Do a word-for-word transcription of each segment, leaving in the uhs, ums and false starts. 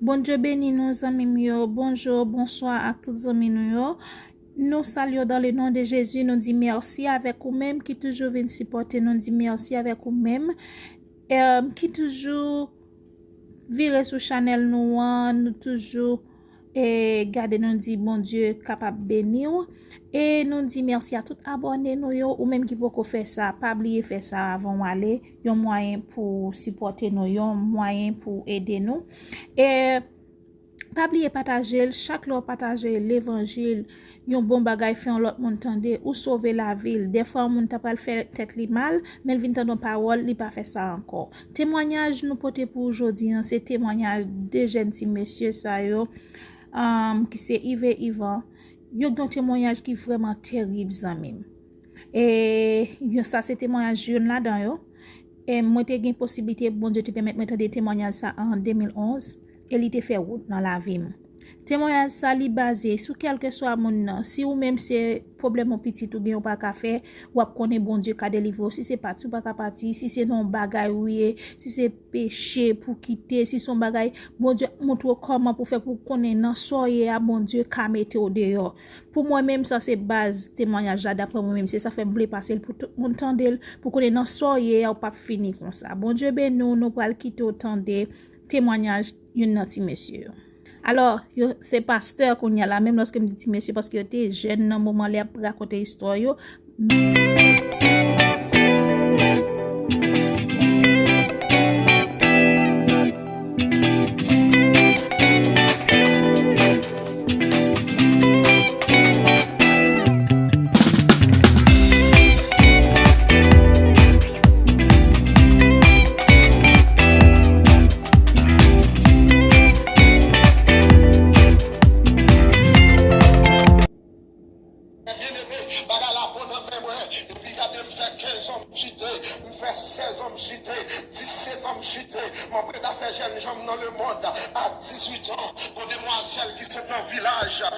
Bondye beni nou, zanmi m yo. Bonjou, bonswa ak tout zanmi nou yo. Nou salye w dans le nom de Jésus. Nou di mèsi avèk ou menm ki toujou vin sipòte nou. Nou di mèsi avèk ou menm, em, ki toujou vire sou chanèl nou an. Nou toujou, e, gade, nou di Bondye kapab beni w. E nou di mèsi a tout abòne nou yo. Ou menm ki poko fè sa, pa bliye fè sa avan w ale. Yon mwayen pou sipòte nou, yon mwayen pou ede nou. E pa bliye pataje l. Chak lè w pataje levanjil, yon bon bagay fè yon lòt moun tande, ou sove lavi l. Dèfwa, yon moun ta pral fè tèt li mal, men l vin tande yon pawòl, li pa fè sa ankò. Temwanyaj nou pote pou w jodi an, se temwanyaj de jèn ti mesye sa yo, um, ki se Ive Ivan. Yo gen yon temwanyaj ki vrèman terib, zanmi m. E yo, sa se temwayaj youn ladan yo. E mwen te gen posiblite, Bondye te pèmèt mwen tande temwayaj sa an de mil onz, e li te fè wout nan lavi m. Temwayaj sa, li baze sou kèlkeswa moun nan. Si ou menm se pwoblèm yon pitit ou gen, ou pa ka fè, w ap konnen Bondye ka delivre w. Si se pati, ou pa ka pati. Si se nan yon bagay ou ye, si se peche pou kite, si se yon bagay, Bondye montre w kòman pou fè pou konnen nan sa w ye a, Bondye ka mete w deyò. Pou mwen menm, sa se baz temwayaj la, daprè mwen menm, se sa fè m vle pase l pou tout moun tande l, pou konnen nan sa w ye a, ou p ap fini konsa. Bondye beni w, nou pral kite w tande temwayaj youn nan ti mesye yo. Alò, yo se pastè kounye a la, menm lòske m di ti mesye, paske yo te jèn nan moman lè y ap rakonte istwa yo. Byeneme, bagay la bon nan men mwen. Epi gade, m fè kenz an m chite, m fè sèz an m chite, disèt an m chite. M ap rete afè jèn jan m nan lemonn a dizuit an. Gon demwazèl ki sot nan vilaj, e,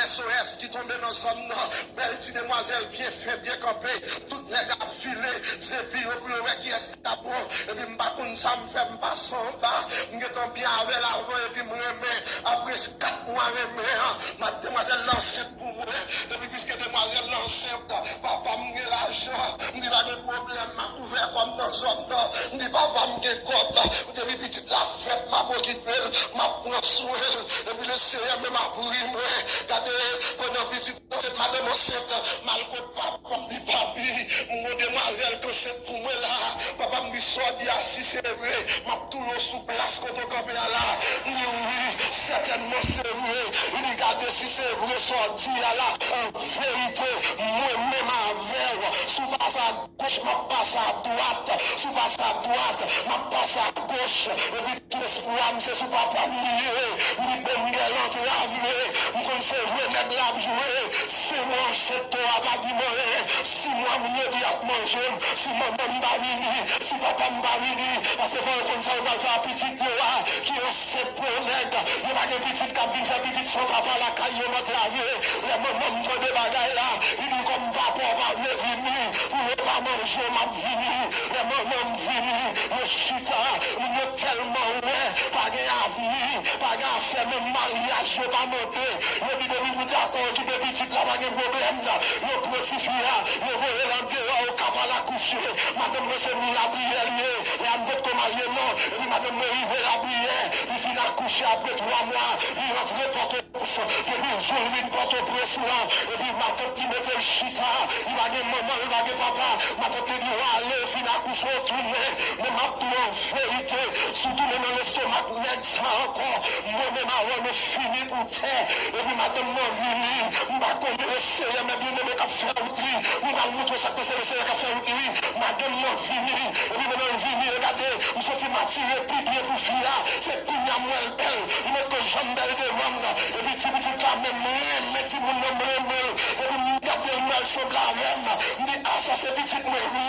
S O S ki tonbe nan zòn nan. Bèl ti demwazèl byen fè, byen kanpe. Tout nèg ap file zepi yo pou yo wè kiyès ki ap bon. Epi m pa konn sa m fè, m pase anba. M gentan byen avè l avan epi m renmen. Apre kat mwa renmen an, ma-, demwazèl la ansent pou mwen. Epi piske demwazèl la ansent, papa m gen lajan. M di pa gen pwoblèm, m ap ouvè kò m nan zòn nan. M di papa m gen kòb. Depi pitit la fèt, m ap okipe l, m ap pran swen l. Epi Lesenyè menm ap ri mwen. Gade, pandan pitit ansent, madanm ansent, m al kot papa m, di, "Papi, m gon demwazèl k ansent pou mwen la." Papa m di, "Sa w di a, si se vre, m ap touye w sou plas kote w kanpe a la." M di, "Wi, sètènman se vre." Li di, "Gade, si se vre sa w di a la, an verite, mwen menm avè w, si w pase agoch, m ap pase adwat, si w pase adwat, m ap pase agoch." Epi tout espwa m se sou papa m li ye. M di, "Bon, m gen lantrave, m konn se jwe nèg la ap jwe." Si mwen ansent, to a pa di m anyen. Si mwen moun yo di y ap manje m, si manman m pa vini, si papa m pa vini, paske fò yo konn sa yo pral fè a pitit yo a, ki ansent pou yon nèg. Yo pa gen pitit k ap vin fè pitit san papa lakay yo, m antrave. Lè manman m tande bagay la, li di, "Kòm papa w pa vle vini, pou yo pa manje w, m ap vini." Lè manman m vini, yo chita, moun yo tèlman wè, pa gen avni, pa gen afè, menm maryaj yo pa mande. Yo di depi nou dakò okipe pitit la, pa gen pwoblèm. Yo pran tifi a, yo voye l andeyò, yo ka pa al akouche. Madanm mwen se moun Lapriyè li ye, e a m potko marye non. Epi madanm mwen rive Lapriyè, li fin akouche apre twa mwa, li rantre Pòtoprens. Depi jou l vin Pòtoprens lan, epi matant li mete l chita, li pa gen manman, li pa gen papa. Matant li di, "W ale, w fin akouche, w tounen." Men m ap di w an verite, si w tounen nan lestomak nèg sa ankò, mwen menm avè w nou fini pou tè. Epi madanm nan vini, m pa konnen Lesenyè, men byeneme k ap fè wout li. M pral montre w sa k pase, Lesenyè k ap fè wout li, wi. Madanm nan vini, epi pandan l vini, e gade, m santi m atire pi byen pou fi a. Se kounye a m wè l bèl, li potko janm bèl devan m. Epi ti pitit la menm, m renmen timoun nan, m renmen l. Epi m gade l, m wè l sanble avè m. M di, "A, sa se pitit mwen, wi."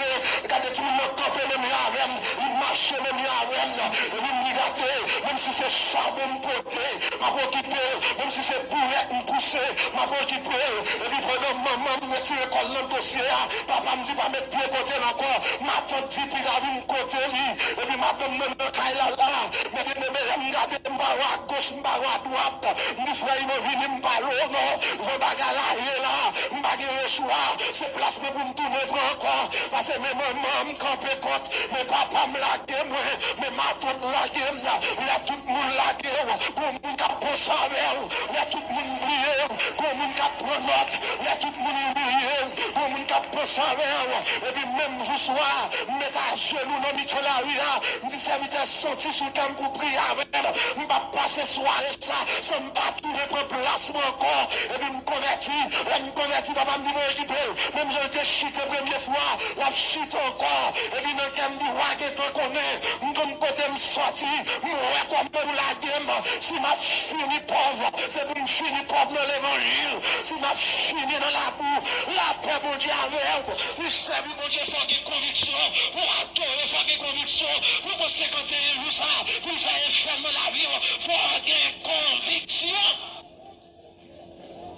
Gade timoun nan kanpe menm jan avè m. Li mache menm jan avè m, epi m di gade, menm si se chabon m pote, m ap okipe l, menm si se bourèt m pouse, m ap okipe l, epi pandan manman m retire kò l nan dosye a, papa m di pa met pye kote l ankò, matant di piga vin kote li, epi madanm nan nan kay la la, men byeneme lè m gade m pa wè agoch m pa wè adwat, m di frè Ivan vini m pale w non, jan bagay la ye la, m pa gen lechwa, se plas mwen pou m tounen pran ankò, pase men manman m kanpe kont, men papa m lage mwen, men matant lage m, lè tout moun lage w, gon moun k ap panse avè w, lè tout moun bliye w, gon moun k ap pran nòt, lè tout moun imilye w, gon moun k ap panse avè w, epi menm jou swa, m met ajenou nan mitan lari a, m di sèvitè santi sou kè m pou priye avè l, m p ap pase sware sa san m pa tounen pran plas mwen ankò, epi m konvèti, lè m konvèti papa m di mwen okipe l, menm jan l te chite premye fwa, l ap chite ankò, epi nan kè m di wa gentan konnen, m konn kote m sòti, m wè kòman ou lage m, si m ap fini pòv, se pou m fini pòv nan levanjil, si m ap fini nan labou, lapè Bondye avè w. Pou sèvi Bondye fò gen konviksyon, pou adore fò gen konviksyon, pou konsekanteyen jou sa, pou l fè efè nan lavi w, fò gen konviksyon.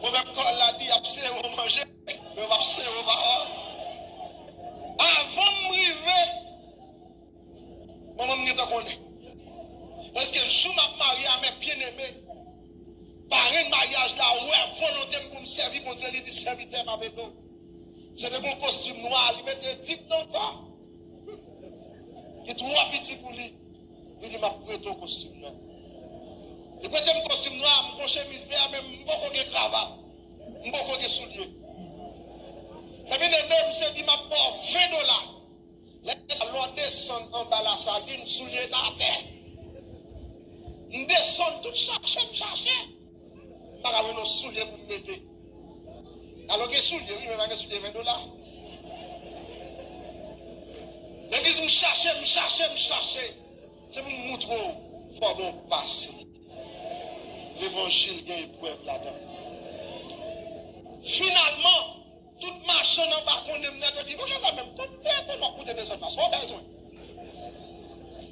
Pwovèb Kreyòl la di, y ap sere w manje, men yo p ap sere w pawòl. Avan m rive, manman m gentan konnen. Paske jou m ap marye a, mè byeneme, parenn maryaj la wè volonte m pou m sèvi Bondye, li di, sèvitè m ap ede w. Se te gon kostim nwa, li mete tit nan kò. Li twò piti pou li. Li di, m ap prete w kostim nan. Li prete m kostim nwa, m gon chemiz vè, men m poko gen kravat. M poko gen soulye. Ebyen, men misye di, m ap ba w ven dola. Lè sa, lè w desann anba Lasalin, soulye t atè. M desann tout chache, m chache. M pa ka jwenn yon soulye pou m mete. Alò gen soulye, wi, men pa gen soulye ven dola. Legliz, m chache, m chache, m chache. Se pou m moutre w, fò gen yon pase. Levanjil gen eprèv ladan l. Finalman, tout machann anba konnen m nèt, yo di, monchè, sa menm, konbyen tan w ap moute desann la, sa w bezwen?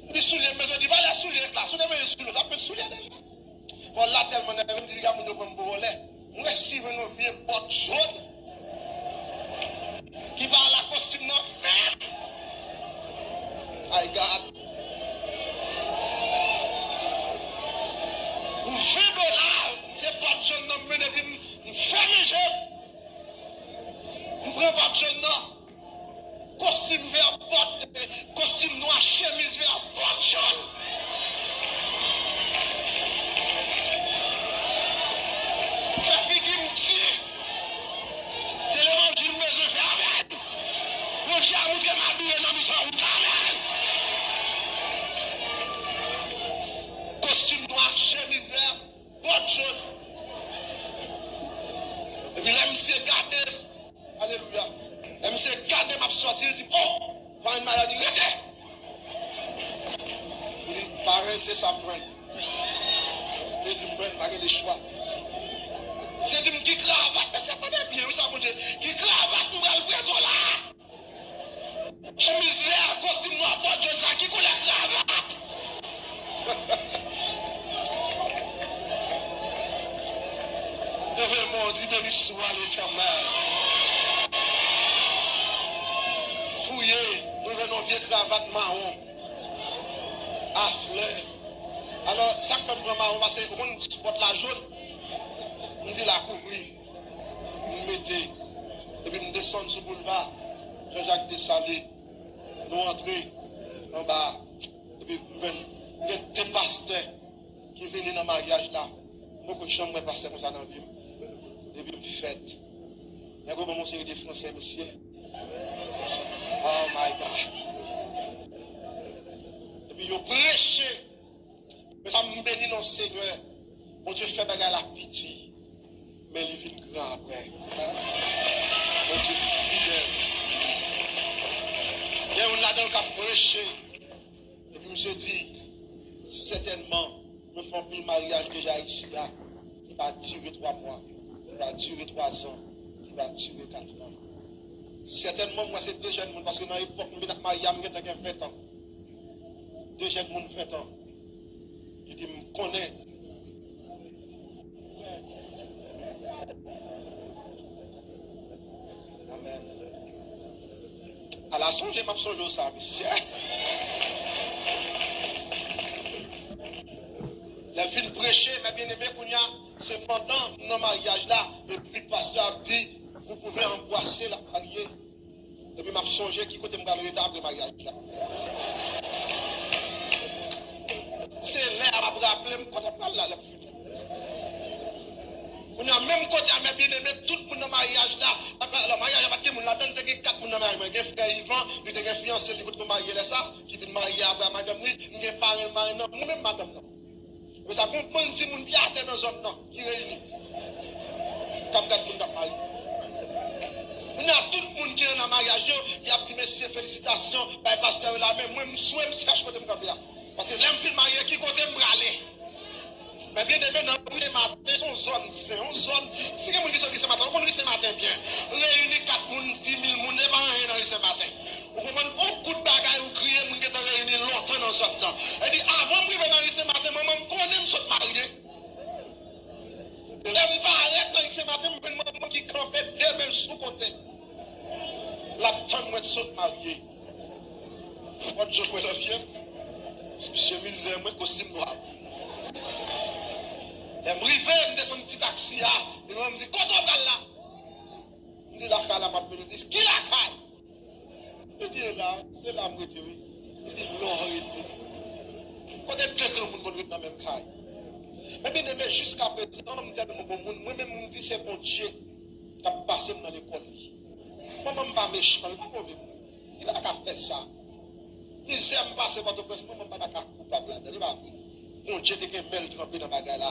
M di, soulye m bezwen, di, valè soulye klas, ou te bezwen soulye, w t ap met soulye deja. Vòl la tèlman nève, m di piga moun yo pran m pou vòlè. M resi jwenn yon vye bòt jòn ki pa al ak kostim nan menm. Ay gad. Pou ven dola, se bòt jòn nan m mennen, epi m, m fèmen je m. M pran bòt jòn nan. Kostim vè, bòt, kostim nwa, chemiz vè, bòt jòn. Fè figi m di, se levanjil m bezwen fè, amèn. Bondye a moutre m abiye nan mitan wout la, amèn. Kostim nwa, chemiz vè, bòt jòn. Epi lè misye gade m, alelouya. Lè misye gade m ap sòti, li di m, o, parenn maryaj, di, rete! M di, parenn, se sa m jwenn. Li di m, jwenn, pa gen de chwa. Misye di m, ki kravat, mesye, tande byen, wi, sa Bondye, ki kravat m pral prete w la a? Chemiz vè, kostim nwa, bòt jòn sa, ki koulè kravat? Leve men w, di, beni swa Letènèl. Fouye, nou jwenn yon vye kravat mawon a flè. Alò, sa k fè m pran mawon, paske ou konn bòt la jòn. M di, l a kouvri. M mete, epi m desann sou boulva Jean-Jacques Dessalines. Nou antre anba, epi m jwenn, m jwenn de pastè ki vini nan maryaj la. M poko janm wè pastè konsa nan vi m. Epi m fèt. Nèg yo ban m yon seri de fransè, mesye. Oh my God. Epi yo preche. Mezanmi, m beni non Senyè. Bondye fè bagay la piti, men li vin gran apre. Bondye fidèl. Gen youn ladan yo k ap preche, epi misye di, sètènman, nou fè anpil maryaj deja isi a, ki pa dire twa mwa, ki pa dire twa zan, ki pa dire kat an. Sètènman, m wè se de jèn moun, paske nan epòk m vin ap marye a, m gentan gen ven tan. de jèn moun ven tan. Li di, "M konnen." Amèn. Ala sonje m ap sonje w sa, mesye. Lè l fin preche, mè byeneme, kounye a, se pandan m nan maryaj la, epi pastè ap di, "Vous pouvez embrasser la mariée." Epi m ap sonje ki kote m pral rete apre maryaj la. Se lè a m ap raple m kote m pral la lè m fini. Kounye a, menm kote a, mè byeneme, tout moun nan maryaj la, alò, maryaj la pa t gen moun ladan l, te gen kat moun nan maryaj mwen. Gen frè Ivan, li te gen fiyanse l, li potko marye lè sa, ki vin marye apre a madanm li, m gen parenn, marenn nan, mwen menm madanm nan. Konsa, gon bann timoun pye atè nan zòn nan, ki reyini. K ap gad moun k ap marye. Kounye a, tout moun ki nan maryaj yo, y ap di, "Mesye, felisitasyon, bay pastè yo lamen." Mwen, m swe, m chèche kote m kanpe a. Paske lè m fin marye, ki kote m prale? Mè byeneme, nan ri Sen Maten, se yon zòn zen, yon zòn, si gen moun ki sot ri Sen Maten, yo konn ri Sen Maten byen. Reyini kat moun, di mil moun, e pa anyen nan ri Sen Maten. Ou konprann? On kout bagay ou kriye, moun gentan reyini lontan nan zòn nan. Epi avan m rive nan ri Sen Maten, manman m konnen m sot marye. Lè m parèt nan ri Sen Maten, m jwenn manman m ki kanpe de men l sou kote l. L ap tann mwen sot marye. Pòt jòt mwen nan pye m. Chemiz vè mwen, kostim nwa. Lè m rive, m desann ti taksi a. Epi manman m di, "Kote w pral la?" M di, "Lakay la m ap vin." Li di, "Ki lakay?" Li di, "E la, e la m rete, wi." Li di, "Non, rete." Kote de granmoun konn ret nan menm kay? Mè byeneme, jiska prezan, m tèlman bon moun, mwen menm, m di se Bondye k ap pase m nan lekòl li. Manman m pa mechan, li pa move moun. Li pa ta ka fè sa. Mizè m pase Pòtoprens, manman m pa ta ka koupab ladan, li pa vre. Bondye te gen men l tranpe nan bagay la.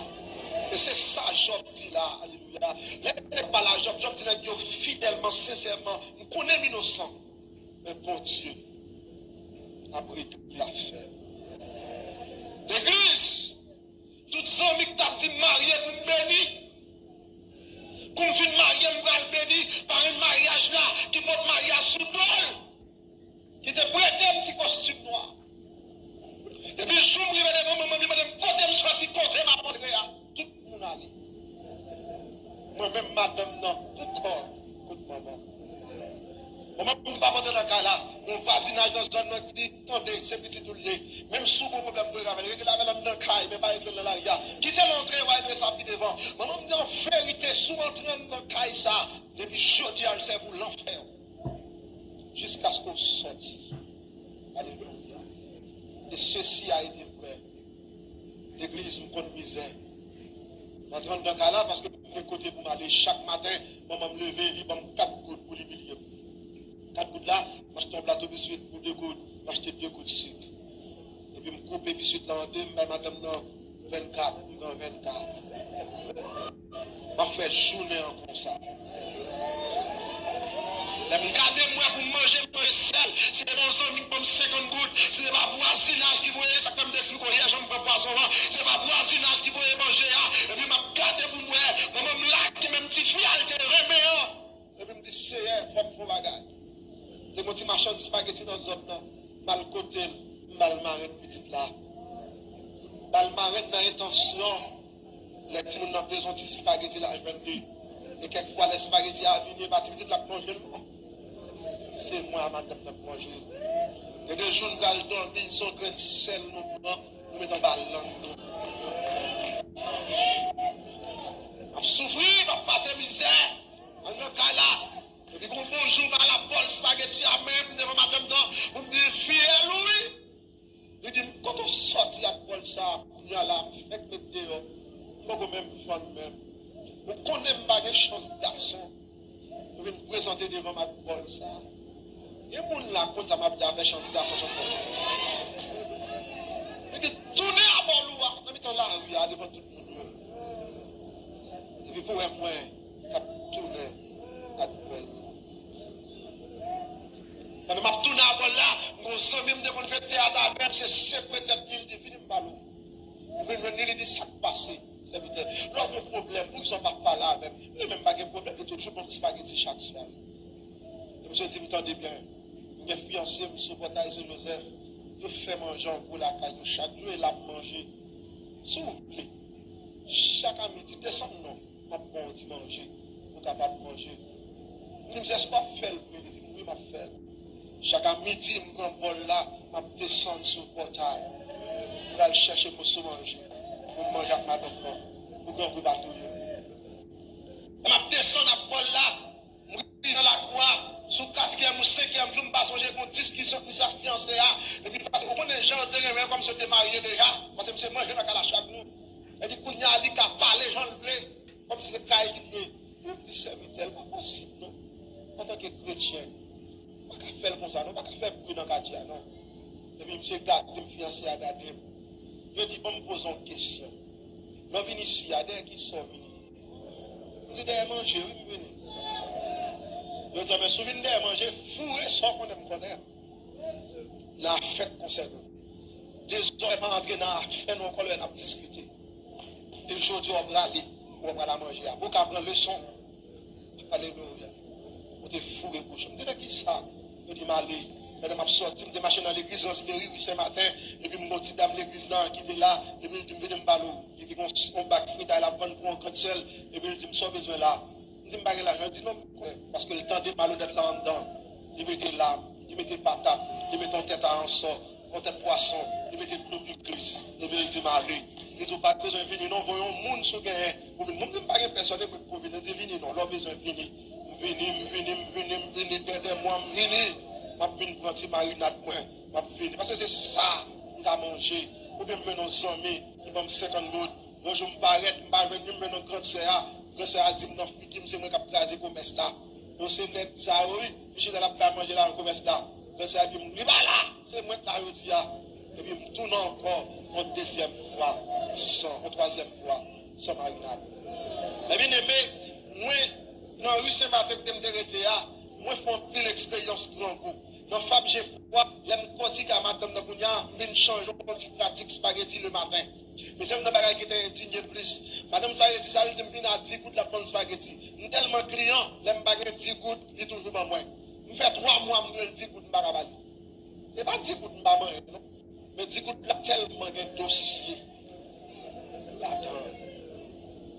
E se sa Jòb di la, alelouya. Lè nèg pale a Jòb, Jòb di nèg yo fidèlman, sensèman, "M konnen m inosan, men Bondye ap regle afè m." Legliz, tout zanmi k t ap di m marye pou m beni, kou m fin marye, m pral beni, parenn maryaj la, ki pot maryaj sou do l, ki te prete m ti kostim nwa. Epi jou m rive devan manman m, li mande m kote m soti, kote m ap antre a. Tout moun ale. Mwen menm madanm nan, pou kò l, kot manman. Manman m pa antre nan kay la. Yon vwazinaj nan zòn nan ki di, "Tande, se pitit ou l ye. Menm si w gen yon pwoblèm pou regle avè l, regle avè l anndan kay, men pa regle l nan lari a. Kite l antre, w a regle sa pi devan." Manman m di, "An verite, si w antre anndan kay sa, depi jodi a, l sèvi w lanfè." Jiskaske w sòti. Alelouya. Et ceci a été vrai. Legliz, m konn mizè. M antre anndan kay la paske m gen kote pou m ale chak maten. Manman m leve, li ban m kat goud pou li imilye m. Kat goud la, m achte yon plato biswit pou de goud, m achte de goud sik. Epi m koupe biswit la an de, m bay madanm nan vennkat, m pran vennkat. M ap fè jounen an konsa. Lè m gade m wè pou m manje, m manje sèl. Si se pa yon zanmi k ban m senkant goud, si se pa vwazinaj ki voye, sa k fè m te di m konn yè jan m pran pwazon an, si se pa vwazinaj ki voye manje a, epi m ap gade pou m wè, manman m lage menm tifi a l te renmen an. Epi m di, Seyè, fò m fè yon bagay. Te gen yon ti machann espageti nan zòn nan. M al kote l, m ba l marenn pitit la. M ba l marenn nan entansyon, lè timoun nan bezwen ti espageti, l al jwenn li. E kèk fwa, lè espageti a vini, e pa ti pitit la k manje l, non. Se mwen a madanm nan k manje l. Gen de jou, n pral dòmi, se yon grenn sèl nou pran, nou met anba lang nou. M ap soufri, m ap pase mizè. Anndan kay la. Epi gon bon jou, m al ap bò l espageti a menm devan madanm nan, pou m di l fiyèl ou wi. Li di m, kote w sòti ak bòl sa a? Kounye a la, m fèk met deyò. M poko menm fann menm. Ou konnen m pa gen chans gason. Ou vin prezante devan m ak bòl sa a. Gen moun la konn sa m ap di a fè chans gason, chans fanm. Li di, tounen a bòl ou a nan mitan lari a devan tout moun yo. Epi pou wè mwen k ap tounen ak bòl la. Pandan m ap tounen ak bòl la, m gon zanmi m te konn fè teyat avè m, se sepwe tèt li, li te vini m pale w. M vin jwenn li, li di, sa k pase, sèvitè? Lè w gon pwoblèm, poukisa w pa pale avè m? M di, men m pa gen pwoblèm, li toujou ban m espageti chak swa. E misye di m, tande byen, m gen fiyanse m sou pòtay Sen Jozèf, yo fè manje an gwo lakay yo chak jou e l ap manje. Si w vle, chak a midi, desann non, m ap ba w yon ti manje, ou kapab manje. M di m, "Sèske w ap fè l vre?" Li di m, "Wi, m ap fè l." Chak a midi, m pran bòl la, m ap desann sou pòtay. M pral chèche moso manje pou m manje ak madanm nan, pou grangou pa touye m. E m ap desann ak bòl la, m rive nan lakou a, sou katriyèm ou senkyèm jou, m pa sonje gon diskisyon ant misye ak fiyanse a, epi paske ou konnen jan yo te renmen yo, kòmsi yo te marye deja, paske misye manje nan kay la chak jou. Epi kounye a, li ka pale jan l vle, kòmsi se kay li ye. Epi m di sèvitè, l pa posib non. Antanke kretyen, ou pa ka fè l konsa non, ou pa ka fè bri nan katye a non. Epi misye gade m, fiyanse a gade m. Yo di, "Ban m poze w yon kesyon. Lè w vin isi a, dèyè ki sa w vini?" M di, "Dèyè manje, wi, m vini." Yo di, "Men si w vin dèyè manje, foure sa w konnen m konnen." Nan afè k konsène w. Dezòdè pa antre nan afè nou ankò lè n ap diskite. E jodi a w prale, ou pral a manje a. Pou w ka pran leson. Alelouya. Ou te foure bouch ou. M di, "Nan kisa?" Yo di m ale. Pandan m ap sòti, m te mache nan legliz Ransmeri, wi, Sen Maten. Epi m gon ti dam legliz la ki te la. Epi l di m, "Vini m pale w." Li te gon yon bak fritay l ap vann pou yon grann sè l. Epi l di m, "Sa w bezwen la?" M di, "M pa gen lajan." Li di, "Non, m kwè." Paske l tande malonèt la anndan. Li mete lam, li mete patat, li mete yon tèt a ansò, yon tèt pwason, li mete dlo pikliz. Epi l di m ale. Li di, "Ou pa t bezwen vini non, voye yon moun si w genyen pou vin." Mwen m di, "M pa gen pèsòn e mwen pou vini." Li di, "Vini non, lè w bezwen vini." M vini, m vini, m vini, m vini, dèdè mwa m vini. M ap vin pran ti marinad mwen, m ap vini. Paske se sa m ka manje. Oubyen m mennen yon zanmi ki ban m senkant goud. Yon jou m parèt, m pa jwenn li, m jwenn yon grann sè a. Grann sè a di m nan figi m se mwen k ap kraze komès la. Yo se nèg sa yo wi, ki chita l ap bay manje la nan komès la. Grann sè a di m, "Li pa la, se mwen k la jodi a." Epi m tounen ankò, yon dezyèm fwa, san, yon twazyèm fwa, san marinad. Ebyen, ebyen, mwen, nan ri Sen Maten kote m te rete a, mwen fè anpil eksperyans grangou. Nan Fab Jefwa, lè m kòtik a madanm nan kounye a, m vin chanje yon ti pratik spageti lematen. Men sèl nan bagay ki te endinye plis, madanm spageti sa, li di m vin a di goud l ap vann spageti. M tèlman kliyan, lè m pa gen di goud, li toujou ban mwen. M fè twa mwa m dwe l di goud, m pa ka ba li. Se pa di goud m pa manyen non. Men di goud la tèlman gen dosye ladan l.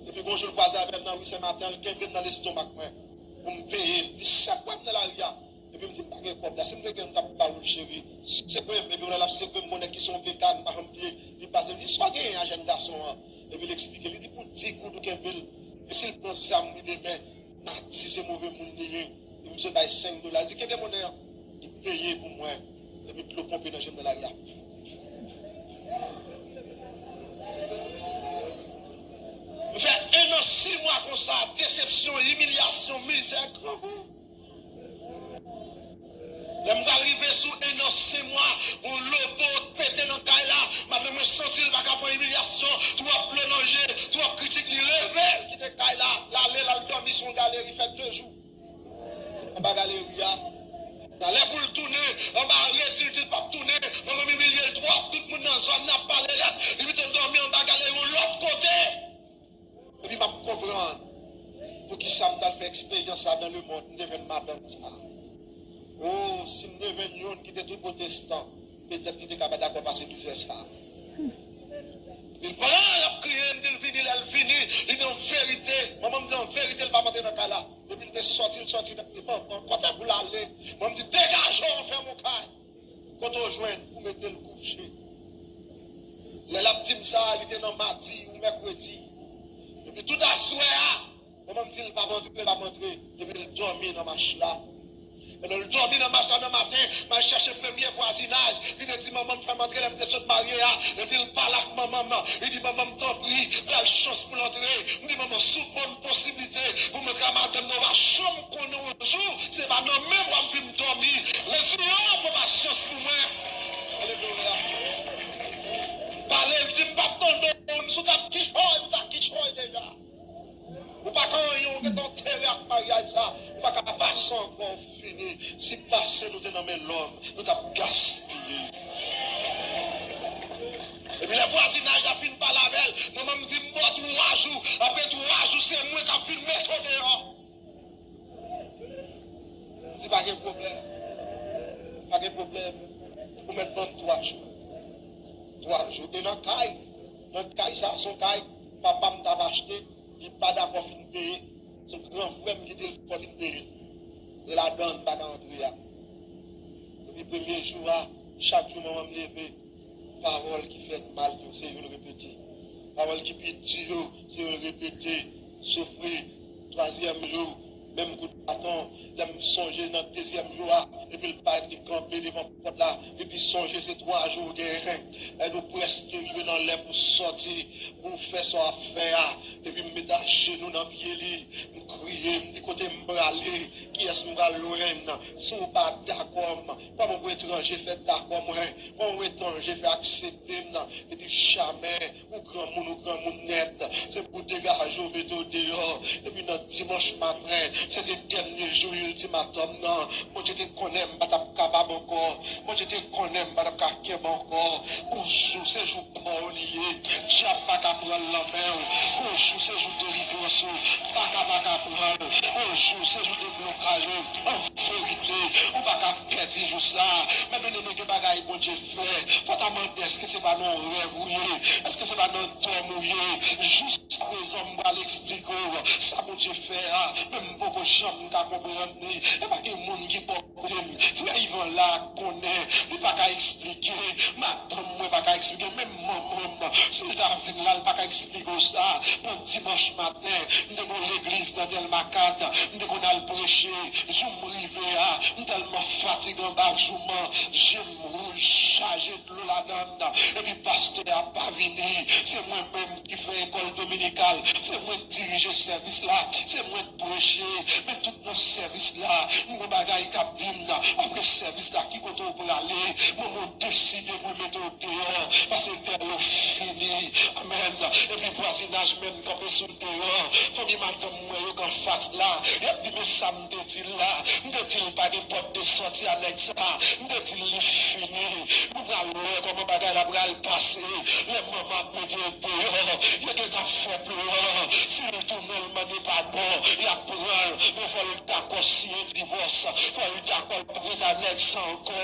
Epi gon jou l kwaze avè m nan ri Sen Maten, l kenbe m nan lestomak mwen pou m peye l. Li sekwe m nan lari a. Epi m di, "M pa gen kòb la, si m te gen, m t ap ba ou l, cheri." Sekwe m, epi lè l ap sekwe m, gon nèg ki se yon vegan, m pa janm bliye, li pase, li di, "Sa w genyen a jèn gason an?" Epi l eksplike, li di, "Pou di goud ou kenbe l, e si l pran zam li demen, Nati se move moun li ye, li bezwen bay senk dola." Li di, "Kenbe monnen an." Li peye pou mwen, epi dlo ponpe nan je m nan lari a. M fè en an sis mwa konsa, desepsyon, imilyasyon, mizè, grangou. Lè m pral rive sou en an senk mwa, yon lobo pete nan kay la, madanm mwen santi l pa ka pran imilyasyon, twòp dlo nan je, twòp kritik, li leve, l kite kay la, l ale, l al dòmi sou yon galeri, fè de jou anba galeri a. Talè pou l tounen, anba redi, l di l p ap tounen, manman m imilye l twòp, tout moun nan zòn nan ap pale l, li pito l dòmi anba galeri yon lòt kote. Epi m ap konprann poukisa m t al fè eksperyans sa dans le monde, m te jwenn madanm sa. O, si m te jwenn youn ki te tou pwotestan, petèt li te ka pa dakò pase mizè sa. Li pran, l ap kriye, m di l vini, lè l vini, li di yon verite. Manman m di yon verite, l p ap antre nan kay la. Depi l te sòti, l sòti nèt, m di, "Manman, kote pou l ale?" Manman m di, "Degaje w, fè m yon kay." Kote w jwenn pou mete l kouche? Lè l ap di m sa, li te nan madi ou mèkredi. Epi tout aswè a, manman m di l p ap antre, l p ap antre. Epi l dòmi nan mach la. Pandan l dòmi nan mach la nan maten, m al chèche premye vwazinaj. Li te di, "Manman m fè m antre lè m te sot marye a." Epi l pale ak manman m. Li di, "Manman m, tanpri, bay l chans pou l antre." M di, "Manman, si w ban m posiblite pou m antre a madanm nan, ou pa janm konnen yon jou, se pa nan menm w ap vin dòmi. Reziye w, pran pasyans pou mwen." Alelouya. Pale, l di, "M p ap tande w, si w t ap kichòy, ou t ap kichòy deja. Ou pa ka anyen, ou gentan antere ak maryaj sa, ou pa ka pase ankò, ou fini. Si pase nou te nan men lòm, nou t ap gaspiye." Epi lè vwazinaj la fin pale avè l, manman m di, "M ba w twa jou, apre twa jou, se mwen k ap vin mete w deyò." M di, "Pa gen pwoblèm. Pa gen pwoblèm." Pou mèt ban m twa jou. Twa jou. E nan kay, nan kay sa, se yon kay papa m t ap achte, li pa dakò fin peye. Se yon gran frè m ki te fò fin peye. E ladan l m pa ka antre a. Depi premye jou a, chak jou manman m leve, pawòl ki fè n mal yo, se yo l repete. Pawòl ki pi di yo, se yo l repete. Soufri, twazyèm jou, menm kout baton, lè m sonje nan dezyèm jou a, epi l parèt li kanpe devan pòt la, epi sonje se twa jou w genyen, èd ou prèske rive nan lè pou sòti, pou w fè sa w ap fè a, epi m met ajenou nan pye li, m kriye, m di kote m prale, kiyès m pral jwenn, si w pa dakò m, kòman pou etranje fè dakò mwen, kòman pou etranje fè aksepte m, epi jamè, ou granmoun, ou granmoun nèt. Se pou degaje w, mete w deyò. Epi nan dimanch maten, se te dènye jou iltimatòm nan. Bondye te konnen m pa t ap kapab ankò. Bondye te konnen m pa t ap ka kenbe ankò. Yon jou, se jou pa w li ye. Dyab pa ka pran l nan men w. Yon jou, se jou delivrans ou. Pa ka, pa ka pran l. Yon jou, se jou deblokaj ou. An verite, ou pa ka pèdi jou sa. Men byeneme, gen bagay Bondye fè. Fò w ta mande, èske se pa nan yon rèv ou ye? Èske se pa nan dòm ou ye? Jiskaprezan, m pral eksplike w sa Bondye fè a, men m poko janm ka konprann li. E pa gen moun ki bò kote m. Frè Ivan la konnen, li pa ka eksplike. Madanm mwen pa ka eksplike. Menm manman m, si l ta vin la, l pa ka eksplike w sa. Nan dimanch maten, m te gon legliz nan Dèlma kat, m te konn al preche. Jou m rive a, m tèlman fatige anba joum an, je m wouj, chaje dlo ladan l, epi pastè a pa vini. Se mwen menm ki fè lekòl dominikal, se mwen k dirije sèvis la, se mwen k preche. Men tout nan sèvis la, m gon bagay k ap di m, apre sèvis la, ki kote w prale? Mwen, mwen deside pou mete w deyò, pase bèl ou fini. Amèn. Epi vwazinaj menm kanpe sou deyò. Fanmi madanm mwen yo k anfas la, y ap di, men sa m te di l la. M te di l pa gen pòt de sòti a nèg sa. M te di l li fini. Nou pral wè kòman bagay la pral pase. Lè manman ap mete yo deyò, yo gentan fè plan. Si l tounen l mande padon, y ap pran l. Men fò l dakò siyen divòs. Fò l dakò l pa ret a nèg sa ankò.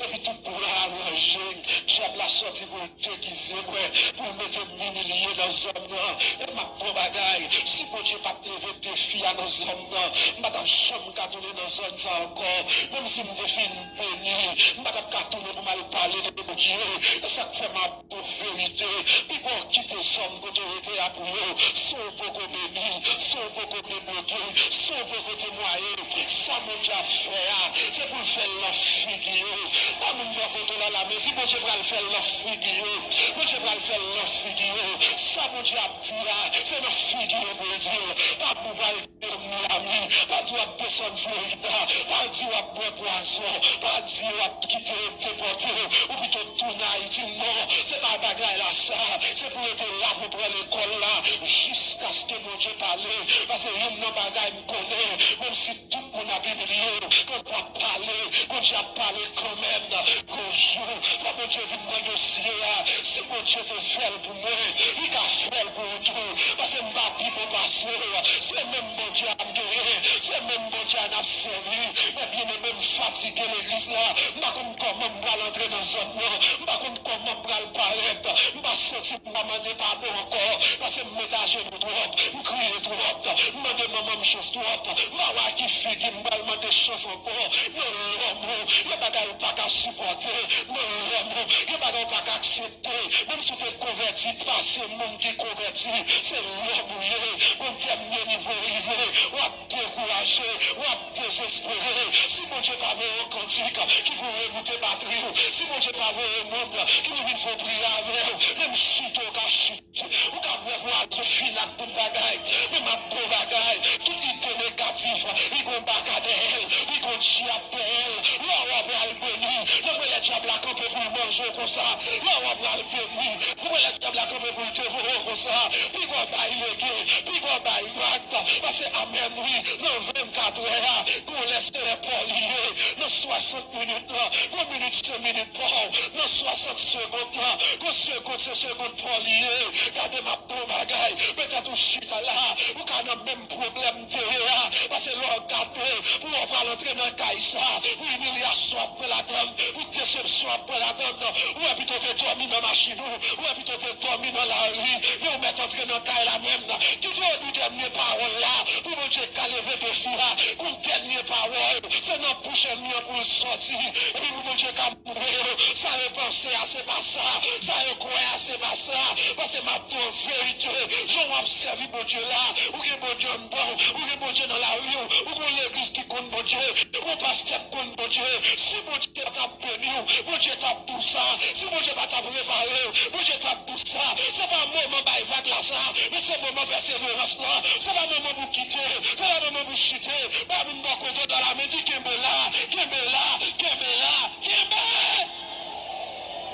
Epi tout plan aranje. Dyab la sòti pou l degize mwen, pou l mete m imilye nan zòn nan. E m ap pran bagay. Si Bondye pa t leve defi a nan zòn nan, m pa t ap janm ka tounen nan zòn sa ankò. Menm si m te fin beni, m pa t ap ka tounen pou m al pale de Bondye. E sa k fè m ap di w verite. Pi bon w kite zòn kote w rete a pou yo. Si w poko beni, si w poko debloke, si w poko temwaye, sa Bondye ap fè a, se pou l fè l nan figi yo. Pa moun bò kote w la, la, men di Bondye pral fè l nan figi yo. Bondye pral fè l nan figi yo. Sa Bondye ap di a, se nan figi yo pou l di l. Pa pou pral desann Miami. Pa di w ap desann Florida. Pa di w ap bwè pwazon. Pa di w ap kite yo depòte w. Ou pito tounen Ayiti. Non, se pa bagay la sa. Se pou rete la pou pran lekòl la. Jiskaske Bondye pale. Paske youn nan bagay m konnen, menm si tout moun ap imilye w, kan w ap pale, Bondye ap pale kanmenm. Gon jou, fò Bondye vin nan dosye a. Si Bondye te fè l pou mwen, li ka fè l pou ou tou. Paske m pa pi bon pase w. Se menm Bondye a m genyen. Se menm Bondye a n ap sèvi. Men byeneme, m fatige legliz la. M pa konn kòman m pral antre nan zòn nan. M pa konn kòman m pral parèt. M pa santi m pa mande padon ankò. Paske m met ajenou twòp. M kriye twòp. M mande manman m chans twòp. M pa wè ki figi m pral mande chans ankò. Nan lòm ou, yon bagay ou pa ka sipòte. Nan lòm ou, yon bagay ou pa ka aksepte. Menm si w te konvèti, pase moun ki konvèti, se lòm ou ye. Gon dènye nivo rive, w ap dekouraje, w ap dezespere. Si Bondye pa voye yon kantik ki pou remoute batri w, si Bondye pa voye yon moun ki pou vin fè yon priyè avè w, menm chite w ka chite. Ou ka bwè pwazon, fin ak tout bagay. Men m ap bon bagay. Tout ide negatif, li gon baka dèyè l, li gon dyab dèyè l. Lè w ap pral beni, nan mwen lè dyab la kanpe pou l manje w konsa. Lè w ap pral beni, nan mwen lè dyab la kanpe pou l devore w konsa. Piga w bay lege, piga w bay vag. Pase amèn wi, nan vennkat è a, gon lè se lè pa w li ye. Nan swasant minit la, gon minit se minit pa w. Nan swasant segond la, gon segond se segond pa w li ye. Gade m ap bon bagay. Petèt ou chita la, ou ka nan menm pwoblèm m te ye a. Paske lè w gade, pou w pral antre nan kay sa, pou imilyasyon ap pran ladann, pou desepsyon ap pran ladann, ou wè pito w te dòmi nan machin ou, ou wè pito w te dòmi nan lari, men ou mèt antre nan kay la menm. Kite yo di dènye pawòl la, pou Bondye ka leve defi a, kòm dènye pawòl, se nan bouch ènmi an pou l sòti, epi pou Bondye ka montre yo, sa yo panse a, se pa sa, sa yo kwè a, se pa sa, paske m ap di w verite, jan w ap sèvi Bondye la, ou gen Bondye anndan w, ou gen Bondye nan lari w, ou gen legliz ki konn Bondye, ou gen pastè k konn Bondye, si Bondye pa t ap beni w, Bondye t ap di w sa, si Bondye pa t ap repare w, Bondye t ap di w sa, se pa moman bay vag la sa, men se moman pèseverans lan, se pa moman pou kite, se pa moman pou chite, bay moun bò kote w nan lamen, di kenbe la, kenbe la, kenbe la, kenbe!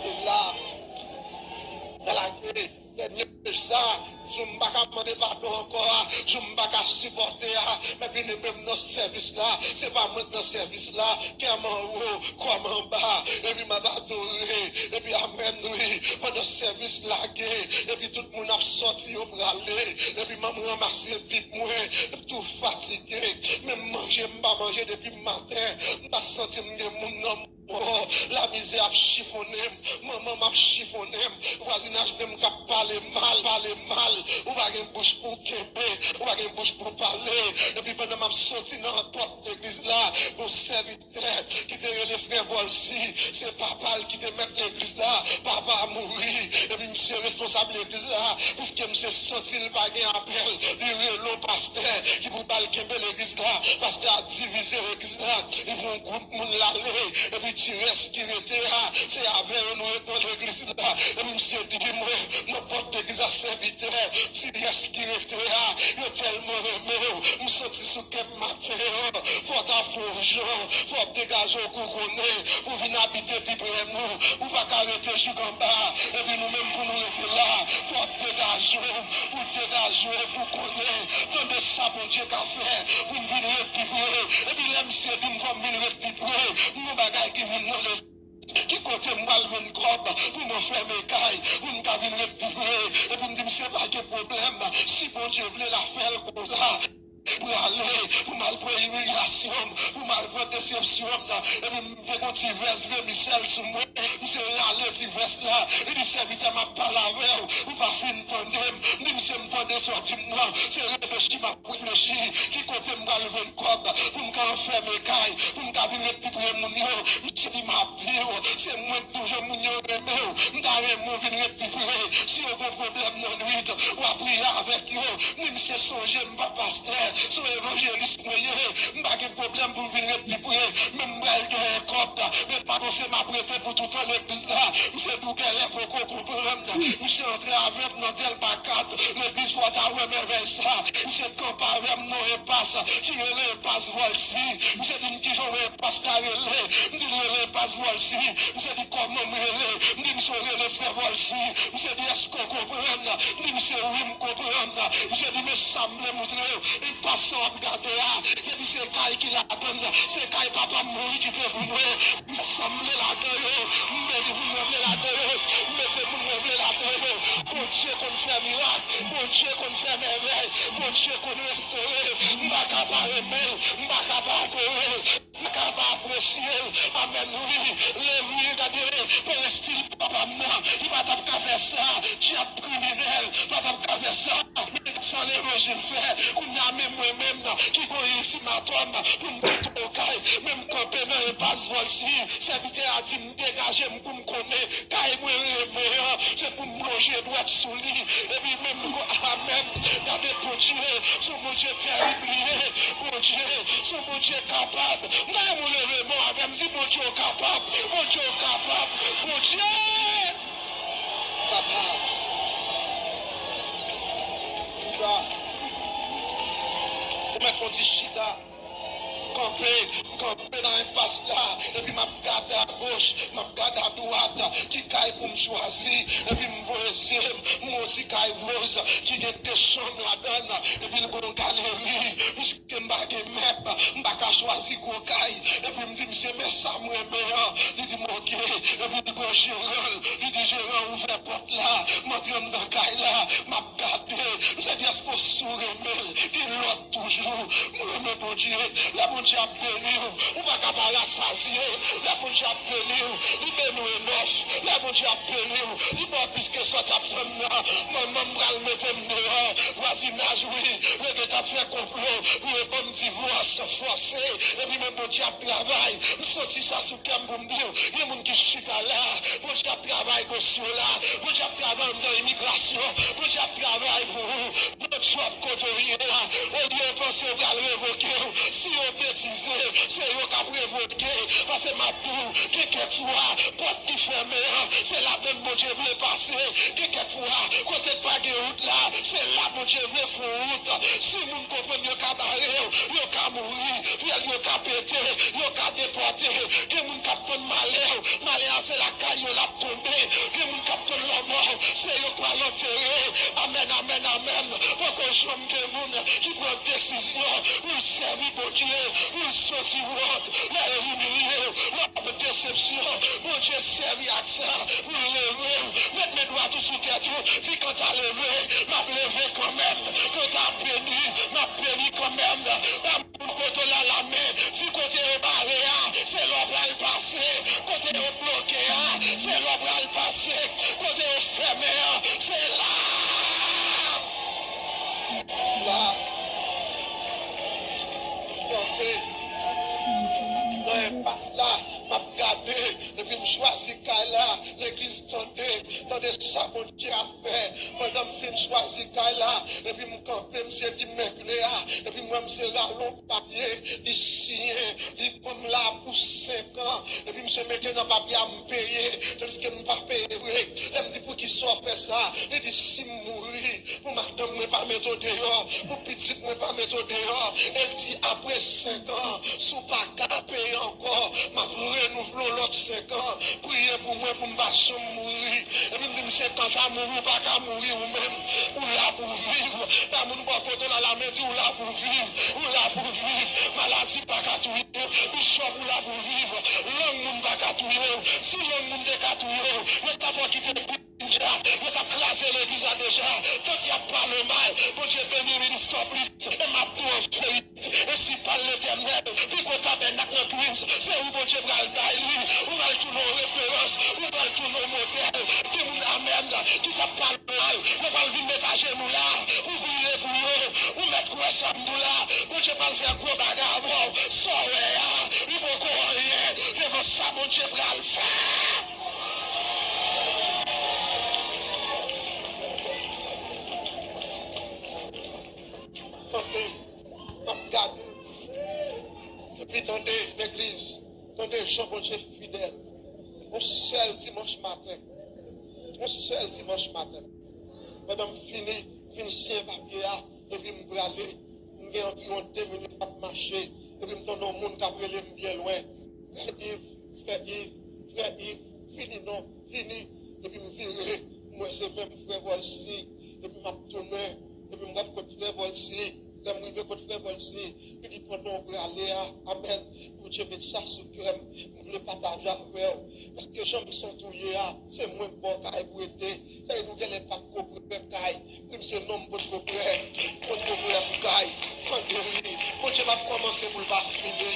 E la, nan lage dènye mesaj sa, jou m pa ka mande padon ankò a, jou m pa ka sipòte a, epi nou menm nan sèvis la, se pa mwen k nan sèvis la, kè m anwo, kò m anba, epi m ap adore, epi amèn wi, pandan sèvis lage, epi tout moun ap sòti yo prale, epi m ap ranmase bib mwen, m tou fatige, menm manje m pa manje depi maten, m pa santi m gen moun nan Oh, lamizè ap chifonnen m, manman m ap chifonnen m, vwazinaj menm k ap pale mal, pale mal, ou pa gen bouch pou w kenbe, ou pa gen bouch pou w pale, epi pandan m ap soti nan pòt legliz la, gon sèvitè ki te rele frè Volcy, se papa l ki te mèt legliz la, papa a mouri, epi misye responsab legliz la, piske misye santi l pa gen apèl, li rele yon pastè ki pou ba l kenbe legliz la, pastè a divize legliz la, li pran yon gwoup moun l ale, epi ti rès ki rete a, se avè yo nou ret nan legliz la. Epi misye di mwen, nan pòt legliz la, sèvitè, ti rès ki rete a, yo tèlman renmen w, m santi sou kè m maten an, fò w ta fè yon jan, fò w degaje w kou konnen, pou w vin abite pi pre nou, ou pa ka rete jouk anba, epi nou menm pou nou rete la, fò w degaje w, pou w degaje w, pou w konnen, tande sa Bondye ka fè, pou m vin ret pi pre, epi lè misye di m fò m vin ret pi pre, m gon bagay ki vin nan lespri, ki kote m pral jwenn kòb pou m anfème kay, pou m ka vin ret pi pre, epi m di misye pa gen pwoblèm, si Bondye vle l a fè l konsa, prale, pou m al pran imilyasyon m, pou m al pran desepsyon m, epi m te gon ti vès vèmisèl sou mwen, misye rale ti vès la, li di sèvitè m ap pale avè w, ou pa fin tande m, m di misye m tande sa w di m nan, se reflechi m ap reflechi, ki kote m pral jwenn kòb pou m ka anfème kay, pou m ka vin ret pi pre moun yo. Misye di m ap di w, se mwen k toujou moun yo renmen w, m ta renmen w vin ret pi pre. Si w gon pwoblèm nan nwit, w a priye avèk yo. M di misye sonje m pa pastè, se yon evanjelis mwen ye, m pa gen pwoblèm pou m vin ret pi pre, men m pral genyen kòb, men pa panse m ap rete pou toutan legliz la. Misye di w genlè poko konprann. Misye antre avè m nan Dèlma kat, legliz Pòt a wè mèvèy sa. Misye kanpe avè m nan enpas ki rele enpas Volcy. Misye di m kijan w wè enpas la rele. M di l rele enpas Volcy. Misye di kòman m rele. M di misye w rele frè Volcy. Misye di èske w konprann? M di misye wi m konprann. Misye di men sa m vle moutre w. Enpas sa w ap gade a, depi se kay ki ladann, se kay papa m mouri kite pou mwen. M sanble ladan yo, m beni moun mwen vle ladan yo, m mete moun mwen vle ladan yo. Bondye konn fè mirak, Bondye konn fè mèvèy, Bondye konn restore. M pa ka pa renmen l, m pa ka pa adore l, m pa ka pa apresye l. Amèn, wi. Levi, gade, perestil papa m nan, li pa t ap ka fè sa. Dyab kriminèl pa t ap ka fè sa. Men sa levanjil fè. Kounye a, men mwen menm ki gon iltimatòm pou m kite okay, men m kanpe nan enpas Volcy. Sèvitè a di m degaje m kou m konnen kay mwen renmen an, se pou m lonje dwèt sou li. Epi menm kou, amèn. Gade Bondye, se yon Bondye tèrib li ye. Bondye, se yon Bondye kapab. M ta renmen w leve men w avè m, di Bondye w kapab, Bondye w kapab, Bondye! Papa. Chita. Ou mèt fè yon ti chita. kanpe, m kanpe nan enpas la, epi m ap gade agoch, m ap gade adwat, ki kay pou m chwazi, epi m voye zye m, m wè yon ti kay woz ki gen de chanm ladan l, epi l gen yon galeri, piske m pa gen mèb, m pa ka chwazi gwo kay, epi m di misye, men sa m renmen an, li di m oke, epi l gen jeran l, li di jeran ouvè pòt la, m antre anndan kay la, m ap gade, misye di èske w sou renmen l, gen lòt toujou. M renmen Bondye. Lè Bondye ap beni w, ou pa ka pa rasazye. Lè Bondye ap beni w, li beni w enòf. Lè Bondye ap beni w, li ba w plis ke sa w t ap tann nan. Manman m pral mete m deyò. Vwazinaj, wi, yo gentan fè konplo pou yo ban m divòs fòse. Epi men Bondye ap travay. M santi sa sou kè m pou m di w. Gen moun ki chita la. Bondye ap travay dosye w la. Bondye ap travay anndan imigrasyon. Bondye ap travay pou ou. Donald Trump kote w ye a, olye w panse yo pral revoke w, si yo betize, se yo k ap revoke. Paske m ap di w, gen kèk fwa, pòt ki fèmen an, se ladan l Bondye vle pase. Gen kèk fwa, kote k pa gen wout la, se la Bondye vle fè yon wout. Si moun konprann yo ka bare w, yo ka mouri, fyèl yo ka pete, yo ka depòte. Gen moun k ap tann malè w, malè a se lakay yo l ap tonbe. Gen moun k ap tann lanmò, se yo k pral antere. Amèn, amèn, amèn. Poko janm gen moun ki pran desizyon pou l sèvi Bondye, pou l soti wòt. Lè yo imilye w, lè w ap desepsyon, Bondye sèvi ak sa pou l leve w. Met men dwat ou sou tèt ou, di, kanta leve, m ap leve kanmenm. Kanta beni, m ap beni kanmenm. Moun kote w la lamen, di kote yo bare a, se la w pral pase. Kote yo bloke a, se la w pral pase. Kote yo fèmen an, se la. La. Kanpe. Nan enpas la, m ap gade, epi m chwazi kay la, legliz tande, tande sa Bondye ap fè. Pandan m fin chwazi kay la, epi m kanpe, misye di men kle a, epi m wè misye rale yon papye, li siyen, li ban m la pou senk an, epi misye mete nan papye a m peye, tandiske m pa peye vre. Lè m di poukisa w fè sa, li di si m mouri, pou madanm mwen pa mete w deyò, pou pitit mwen pa mete w deyò, e l di apre senk an, si w pa ka peye ankò, m ap renouvle w lòt senk an. Priye pou mwen pou m pa janm mouri. Epi m di misye, kanta mouri, ou pa ka mouri ou menm. Ou la pou viv. Ba moun bò kote w la lamen, di ou la pou viv. Ou la pou viv. Maladi pa ka touye w. Bichòp, ou la pou viv. Lang moun pa ka touye w. Si lang moun te ka touye w, yo ta fè w kite Bondye a, yo t ap kraze legliz la deja. Tank y ap pale w mal, Bondye beni w, li di stop li, e m ap tou an feyit. E si pa Letènèl, pi gwo tabènak nan Queens, se ou Bondye pral bay li. Ou pral tounen yon referans, ou pral tounen yon modèl. Gen moun, amèn, ki t ap pale w mal, yo pral vin met ajenou la, ou priye pou yo. Ou mèt kwè sa m di w la, Bondye pral fè gwo bagay avè w. Sa w wè a, li poko anyen devan sa Bondye pral fè. Tande, m ap gade. Epi tande, legliz, tande jan Bondye fidèl. Yon sèl dimanch maten, yon sèl dimanch maten, pandan m fini, fin siyen papye a, epi m prale, m gen anviwon de minit m ap mache, epi m tande yon moun k ap rele m byen lwen, frè Iv, frè Iv, frè Iv, vini non, vini. Epi m vire, m wè se menm frè Volcy, epi m ap tounen, epi m gad kot frè Volcy. Lè m rive kot frè Volcy, li di pandan w prale a, amèn, Bondye met sa sou kè m, m vle pataje avè w. Paske jan m santi w ye a, se mwen k ba w kay pou rete. Sa vle di w genlè pa t ko prè kay. Wi, m se nonm potko prè, potko prè pou kay. Tande wi, Bondye p ap kòmanse pou l pa fini.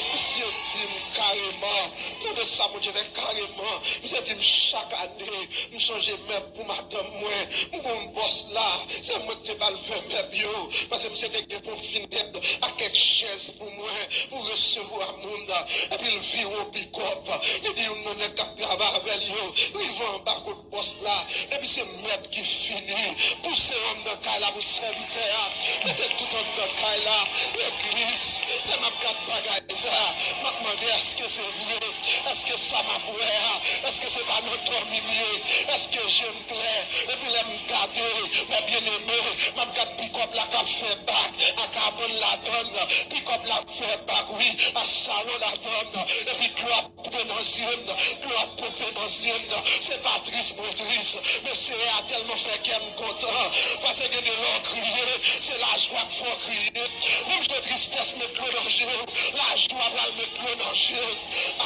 Misye di m kareman, tande sa Bondye fè kareman. Misye di m chak ane, m chanje mèb pou madanm mwen. M gon bòs la, se mwen ki te ba l fè mèb yo. Paske misye te gen konfinèt ak kèk chèz pou mwen, pou resevwa moun. Epi l vire yon pikòp. Li di youn nan nèg k ap travay avè l yo, rive anba kot bòs la, epi se mèb ki fini. Pouse yo anndan kay la pou sèvitè a. Mete l tout anndan kay la. Legliz, lè m ap gad bagay sa, m ap mande, èske se vre? Èske sa m ap wè a, èske se pa nan dòmi m ye? Èske je m klè? Epi lè m gade, mè byeneme, m ap gad pi pikòp la k ap fè bak, a kabann ladann, pikòp la ap fè bak, wi, a sawon ladann, epi dlo ap ponpe nan zye m, dlo ap ponpe nan zye m. Se pa tris mwen tris, men Seyè a tèlman fè kè m kontan, paske gen de lè w kriye, se lajwa k fè w kriye. Menm jan tristès met dlo nan je w, lajwa pral met dlo nan je w.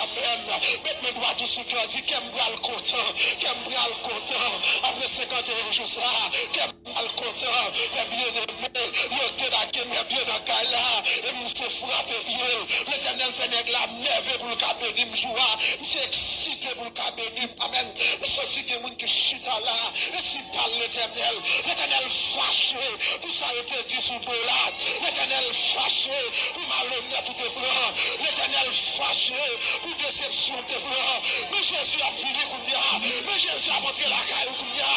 Amèn. Met men dwat ou sou kè w, di, kè m pral kontan, kè m pral kontan. Apre senkanteyen jou sa a, kè m pral kontan. Lè byeneme yo debake, lè byen nan kay la, e misye frape pye l. Letènèl fè nèg la nève pou l ka beni m jou a. Misye eksite pou l ka beni m. Amèn. M santi gen moun ki chita la, e si pa Letènèl, Letènèl fache pou sa yo te di sou do la. Letènèl fache pou malonèt ou te pran. Letènèl fache pou desepsyon ou te pran. Men Jezi ap vini kounye a. Men Jezi ap antre lakay ou kounye a.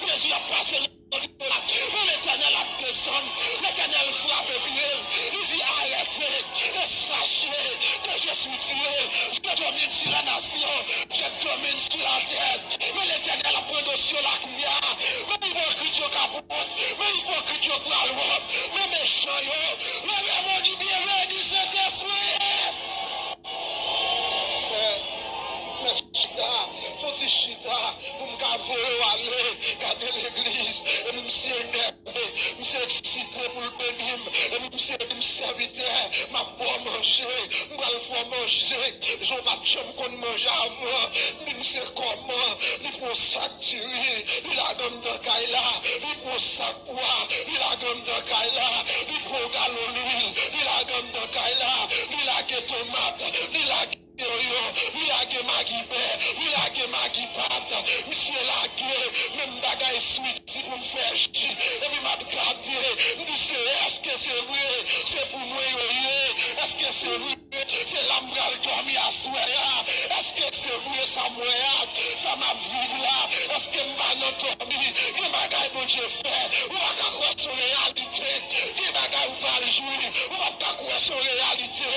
Jezi ap pase nan do la. Men Letènèl ap desann. Letènèl frape pye l. Li di, arrêtez et sachez que je suis Dieu. Je domine sur la nation. Je domine sur la terre. Men Letènèl ap pran dosye w la kounye a. Men ipokrit yo kapot. Men ipokrit yo pral wont. Men mechan yo. Leve men w, di, byenveni Sentespri. Mèt, mèt chita. Fò w ti chita pou m ka voye w ale. Gade legliz. Epi misye nève. Misye eksite pou l beni m. Epi misye di m, sèvitè, m ap ba w manje. M pral fè w manje jan w pa t janm konn manje avan. M di misye kòman. Li pran sak diri, li lage anndan kay la. Li pran sak pwa, li lage anndan kay la. Li pran yon galon lwil, li lage anndan kay la. Li lage tomat, li lage oyon, li lage magi bè, li lage magi pat. Misye lage menm bagay switi pou m fè ji. Epi m ap gade, m di, Seyè, èske se vre? Se pou mwen yo ye? Èske se vre? Se la m pral dòmi aswè a. Èske se vre sa m wè a? Sa m ap viv la? Èske m pa nan dòmi? Gen bagay Bondye fè, ou pa ka kwè se yon reyalite. Gen bagay ou pral jwi, ou p ap ka kwè se yon reyalite.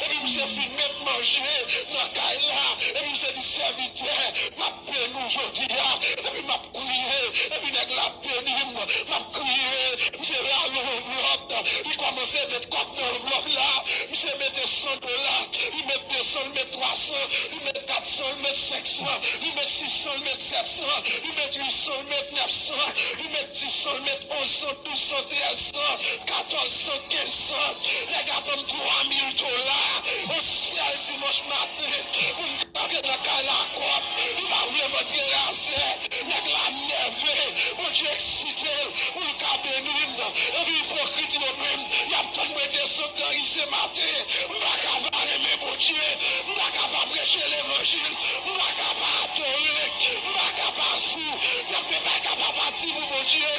Epi misye fin met manje nan kay la. Epi misye di, sèvitè, m ap beni w jodi a. Epi m ap kriye. Epi nèg la beni m. M ap kriye. Misye rale yon anvlòp. Li kòmanse met kòb nan anvlòp la. Misye mete san dola. Li met de san, li met twa san, li met kat san, li met senk san, li met sis san, li met sèt san, li met uit san, li met nèf san, li met dis san, li met onz san, douz san, trèz san, katòz san, kenz san. Nèg la ban m twa mil dola. Yon sèl dimanch maten, pou m ka antre nan kay la kòb. Li pa vle m antre razè. Nèg la nève. Bondye eksite l pou l ka beni m. Epi ipokrit yo menm, y ap tann mwen desann nan ri se maten. M pa ka pa renmen Bondye. M pa ka pa preche levanjil. M pa ka pa adore. M pa ka pa fou. Tèt mwen pa ka pa pati pou Bondye.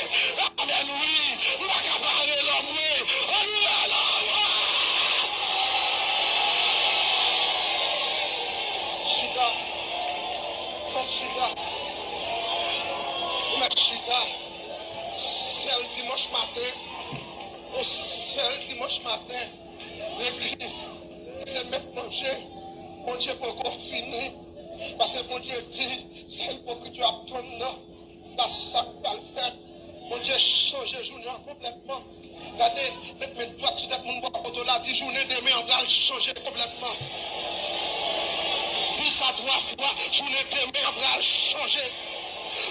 Amèn, wi. M pa ka pa rele anmwe. Ann rele anmwe. Chita. Mèt chita. Mèt chita. Sèl dimanch maten. Yon sèl dimanch maten. Legliz, se mèt manje. Bondye poko fini. Paske Bondye di, sa ipokrit yo ap tann nan, pa sa k pral fèt. Bondye chanje jounen an konplètman. Gade, met men dwat sou tèt moun bò kote w la, di, jounen demen an pral chanje konplètman. Di sa twa fwa, jounen demen an pral chanje.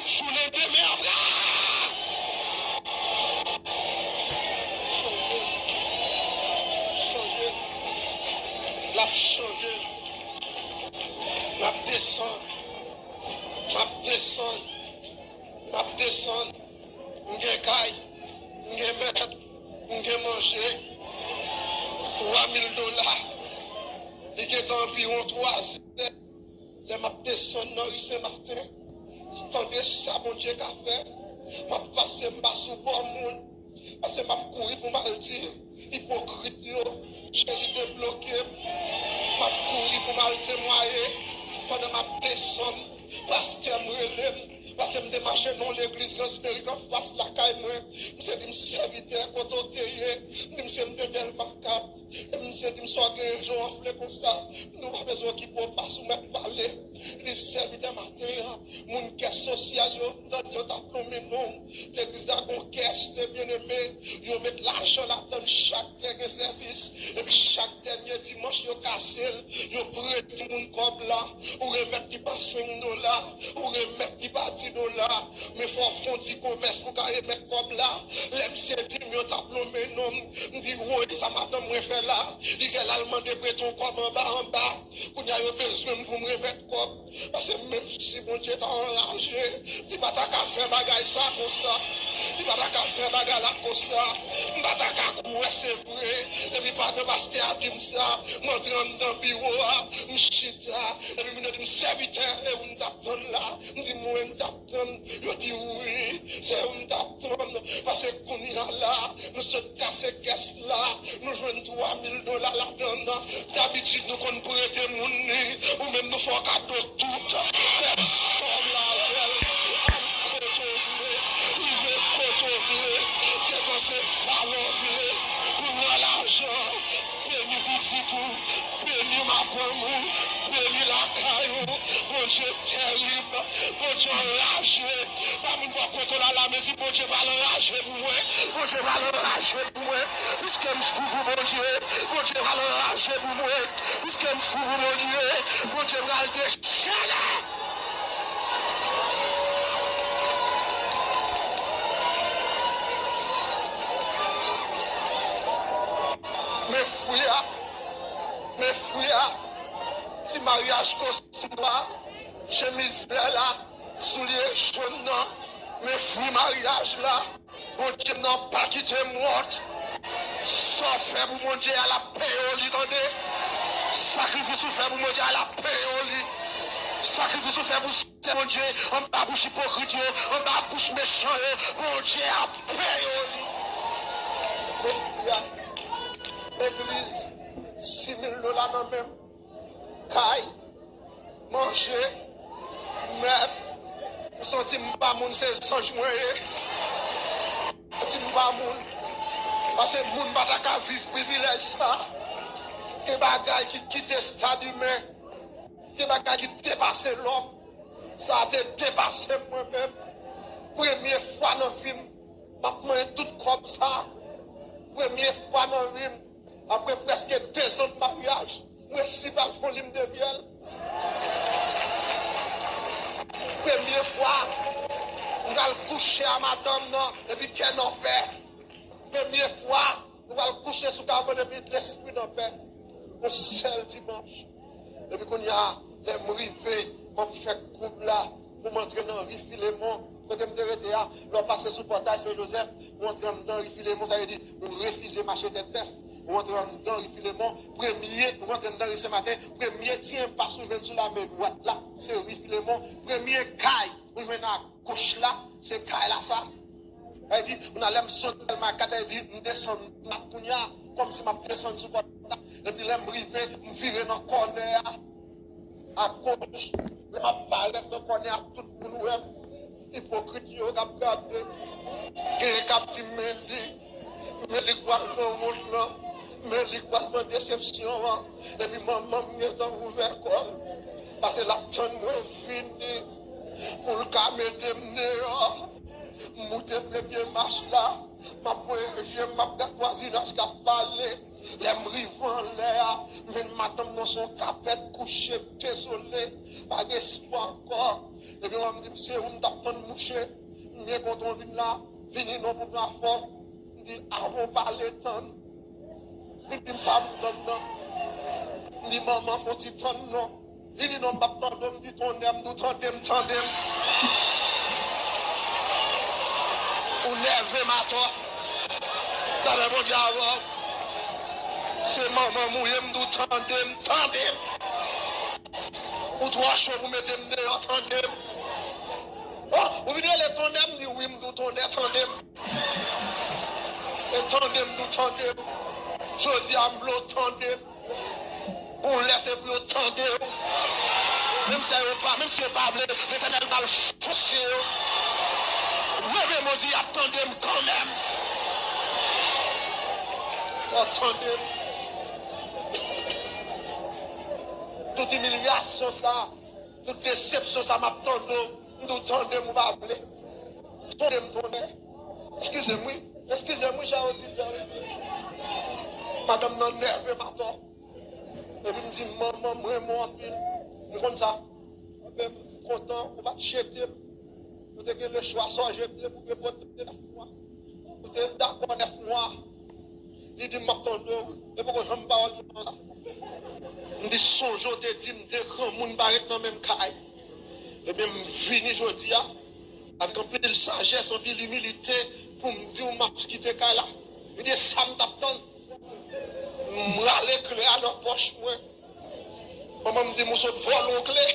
Jounen demen an pral chanje. Chanje. L ap chanje. M ap desann. M ap desann. M ap desann. M gen kay. M gen mèb. M gen manje. Twa mil dola. Li gentan anviwon twa zè. Lè m ap desann nan ri Senmaten, tande sa Bondye ka fè. M ap pase, m pa sou bò moun. Paske m ap kouri pou m al di ipokrit yo, Jezi debloke m. M ap kouri pou m al temwaye. Pandan m ap desann, pastè m rele m. Pase m te mache nan yon legliz Grans Merik anfas lakay mwen. Misye di m, "Sèvitè, kote w te ye?" M di, "Misye, m te Dèlma kat." Epi misye di m, "Sa w genyen jan w anfle konsa?" M di, "Ou pa bezwen okipe w, pase, ou mèt pale." Li di, "Sèvitè, maten an, moun kès sosyal yo, m tande yo t ap lonmen non w. Legliz la gon kès, le byeneme, yo met lajan ladan l chak lè gen sèvis. Epi chak dènye dimanch, yo kase l, yo prete moun kòb la. Ou remèt li pa senk dola, ou remèt li pa di dola. Men fò w fè yon ti komès pou w ka remèt kòb la." Lè misye di m yo t ap lonmen non m, m di, "Woy, sa madanm mwen fè la?" Li gen l al mande prete yon kòb anba anba. Kounye a yo bezwen m pou m remèt kòb. Pase menm si Bondye ta anraje, li pa ta ka fè bagay sa konsa. Li pa ta ka fè bagay la konsa. M pa ta ka kwè se vre. Epi pandan pastè a di m sa, m antre anndan biwo a, m chita. Epi moun yo di m, "Sèvitè, e ou m t ap tann la?" M di, "Mwen m t ap tann." Yo di, "Wi, se ou m t ap tann." Pase kounye a la, nou sot kase kès la, nou jwenn twa mil dola ladan l. Dabitid, nou konn prete moun li, ou menm nou fè w kado tout. Fè sòm la avè l, al kote w vle, rive kote w vle, depanse valè w vle, pou w wè lajan, beni pitit ou, beni madanm ou, beni lakay ou. Bondye terib, Bondye anraje. Pa moun bò kote w la la, men di, "Bondye pral anraje pou mwen. Bondye pral anraje pou mwen. Piske m fou pou Bondye, Bondye pral anraje pou mwen. Piske m fou pou Bondye, Bondye pral dechale." Men fwi a, men fwi a, ti maryaj kostim nwa, chemiz vè la, soulye jòn nan, men fwi maryaj la. Bondye m nan pa kite m wont. Sa w fè pou Bondye a, l ap peye w li, tande. Sakrifis ou fè pou Bondye a, l ap peye w li. Sakrifis ou fè pou sè Bondye, anba bouch ipokrit yo, anba bouch mechan yo, Bondye ap peye w li. Men fwi a, legliz, sis mil dola nan men m. Kay, manje, mèb. M santi m pa moun, se zanj mwen ye. M santi m pa moun. Pase moun pa ta ka viv privilèj sa. Gen bagay ki kite estad imen. Gen bagay ki depase lòm. Sa a te depase m mwen menm. Premye fwa nan vi m, m ap manyen tout kòb sa. Premye fwa nan vi m, apre prèske dezan de maryaj, m resi pral fè yon lim de myèl. Premye fwa, m pral kouche a madanm nan, epi kè n anpè. Premye fwa, nou pral kouche sou kabann epi lespri n anpè. Yon sèl dimanch. Epi kounye a, lè m rive, m ap fè koub la pou m antre nan ri Filemon, kote m te rete a. Lè w pase sou pòtay Sen Jozèf, ou antre anndan ri Filemon, sa vle di ou refize mache tèt bèf. Ou antre anndan ri Filemon, premye, ou antre anndan ri Sen Maten, premye ti enpas ou jwenn sou la men dwat la, se ri Filemon. Premye kay ou jwenn a goch la, se kay la sa. Sa vle di, kounye a lè m sot Dèlma kat, sa vle di, m desann dwat kounye a, kòmsi m ap desann sou pòt la. Epi lè m rive, m vire nan kònè a, agoch. Lè m ap parèt nan kònè a, tout moun wè m. Ipokrit yo k ap gade m. Genyen k ap di m, "Men li, men li k pral nan wont lan, men li k pral nan desepsyon an." Epi manman m gentan ouvè kò l. Pase l ap tann mwen vini pou l ka mete m deyò. M moute premye mach la, m ap voye je m, m ap gad vwazinaj k ap pale. Lè m rive anlè a, m jwenn madanm nan sou yon kapèt kouche, dezole, pa gen espwa ankò. Epi mwen m di, "M se ou m t ap tann, mouche. M byen kontan w vin la. Vini non pou pran afè w." M di, "Avan w pale, tann." Li di m, "Sa m tann nan?" M di, "Manman, fè w ti tann non." Li di, "Non, m p ap tande w." M di, "Tonnè, m di w tande m, tande m." Ou nève m atò. Talè Bondye avè w. Se manman m ou ye, m di w tande m, tande m. Ou twò cho pou mete m deyò, tande m. Oh, ou vin rele tonnè, m di wi, m di w tonnè, tande m. E tande m, di w tande m. Jodi a, m vle w tande m. Gon lè se pou yo tande w. Menm si yo pa, menm si yo pa vle, Letènèl pral fòse yo. Leve men w, di, y ap tande m kanmenm. Yo tande m. Tout imilyasyon sa, tout desepsyon sa, m ap tande w. M di w tande m, ou pa vle. Tande m, tande. Eskize m, wi. Eskize m, wi, chè oditè, eskize m. Madanm nan nève m atò. Epi m di, manman, m renmen w anpil. M konn sa. Anben, m kontan ou pa t jete m. Ou te gen lechwa, sa w jete m, ou te pote nèf mwa. Ou te dakò nèf mwa. Li di m, m ap tande w, wi. E poko janm pawòl mwen konsa. M di, sonje w te di m de granmoun pa ret nan menm kay. Ebyen, m vini jodi a, avèk anpil sajès, anpil imilite, pou m di w m ap kite kay la. Li di, e sa m t ap tann. M rale kle a nan pòch mwen. Manman m di m, ou sot vòlè yon kle.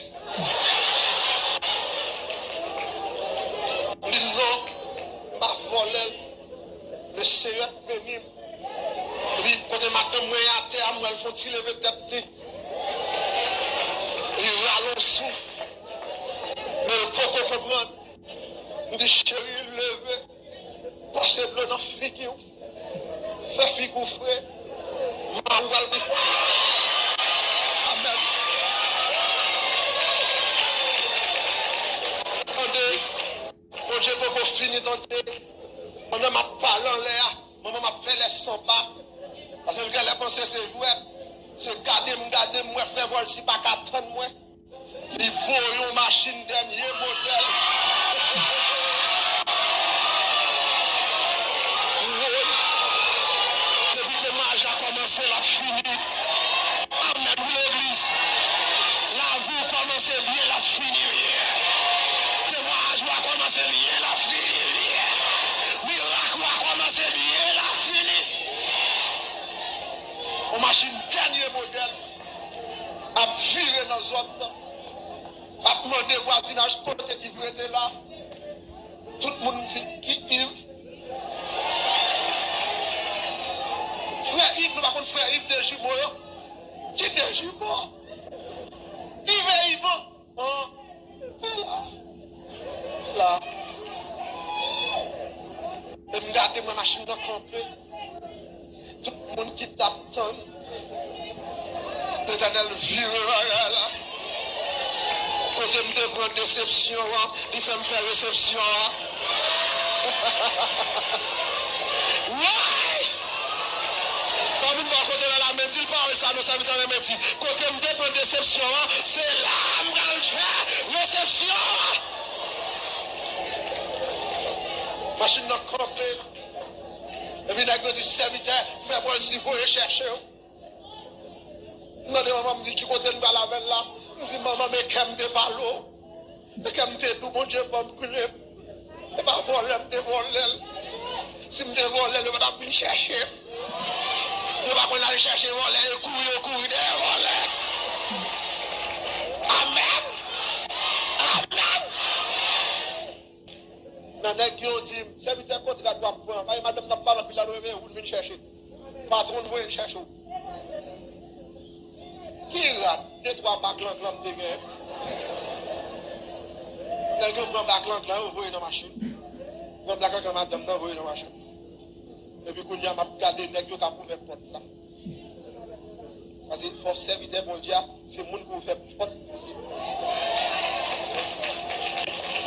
M di non, m pa vòlè l. Le Seyè beni m. Epi kote madanm mwen ye atè a, m wè l fè yon ti leve tèt li. Li rale yon souf. Men l poko konprann. M di, cheri, leve. Pase dlo nan figi w. Fè figi w fre. Mari w pral mouri. Amèn. Tande, Bondye poko fini, tande. Pandan m ap pale anlè a, manman m ap fè lè san pa. Paske l genlè panse se jwèt. Se gade m, gade m, m wè frè Volcy pa ka tann mwen. Li voye yon machin dènye modèl. Woy! Depi temwayaj la kòmanse, l ap fini. Amèn, wi, legliz. Lavi w kòmanse byen, l ap fini byen. Temwayaj ou a kòmanse byen, l ap fini byen. Mirak ou a kòmanse byen, l ap fini. Yon machin dènye modèl ap vire nan zòn nan. Ap mande vwazinaj kote Iv rete la. Tout moun di, ki Iv? Frè Iv, nou pa konn frè Iv de jimo yo? Ki de jimo? Iv e Ivan. An, e la. La. E m gade, m wè machin nan kanpe. Tout moun ki t ap tann Letènèl vire bagay la. Kote m te pran desepsyon an, li fè m fè resepsyon an. Woy! Yon moun bò kote l la, men di l pawòl sa, non, sèvitè renmen di. Kote m te pran desepsyon an, se la m pral fè resepsyon an. Machin nan kanpe. Epi nèg yo di, sèvitè, frè Volcy voye chèche w. M mande manman m, di, ki kote n pral avè l la? M di, manman, men kè m te pale w. Men kè m te di w, Bondye ban m kle m. E pa vòlè m te vòlè l. Si m te vòlè l, yo pa t ap vin chèche m. Yo pa konn al chèche vòlè, yo kouri, yo kouri dèyè vòlè. Amèn! Amèn! Nan nèg yo di m, sèvitè, kote rad w ap pran? Paske madanm nan ap pale anpil la, nou renmen ou vin chèche. Patwon l voye l chèche w. Ki rad? De twa bak lanklan m te gen. Nèg yo pran bak lanklan, yo voye nan machin. Pran bak lanklan madanm nan, voye nan machin. Epi kounye a, m ap gade nèg yo k ap ouvè pòt la. Paske fò sèvitè Bondye a, se moun ki ouvè pòt pou li.